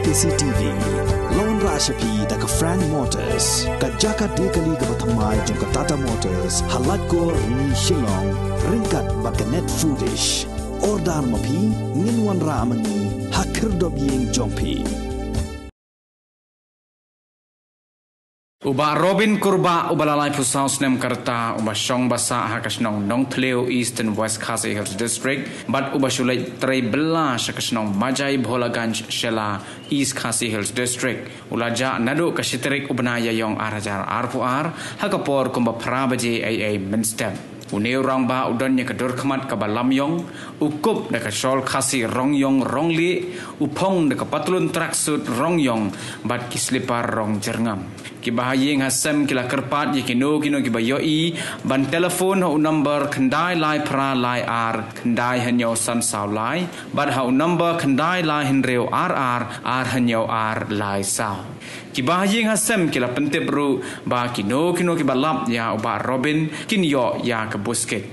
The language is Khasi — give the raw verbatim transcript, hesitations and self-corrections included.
K C T V. Lawan rah sha phi da ka Frank Motors, ka jaka dei kali kaba thymmai jong ka Tata Motors ha Laitkor, Rni, Shillong, ryngkat bad ka Net Foodish. Order ma phi, ngin wanrah ma ngi ha khyrdop ïing jong phi. U Bah Robin Kurbah, uba la laiphew saw snem ka rta, uba shong basa ha ka shnong Nongthliew, Eastern West Khasi Hills District, bad uba shu leit trei bylla sha ka shnong Majai Bholaganj, Shella, East Khasi Hills District, u la jah naduh ka shi tarik u bnai Ïaïong ar hajar arphew ar, ha ka por kumba phra baje eiei mynstep. Une u rangbah u don ïa ka dur khmat kaba lam ïong, u kup da ka shawl Khasi rong ïong rong lieh, u phong da ka patlun tracksuit rong ïong, bad ki slipar rong jyrngam. Ki bahaïing hasem ki la kyrpad ïa kino kino kiba ïohi ban telephone ha u number khyndai lai phra lai ar khyndai hynñiew san saw lai, bad ha u number khyndai lai hynriew ar ar ar hynñiew ar lai saw. Ki bahaïing hasem ki la pyntip ruh ba kino kino kiba lap ïa u Bah Robin kin ïoh ïa ka buskit.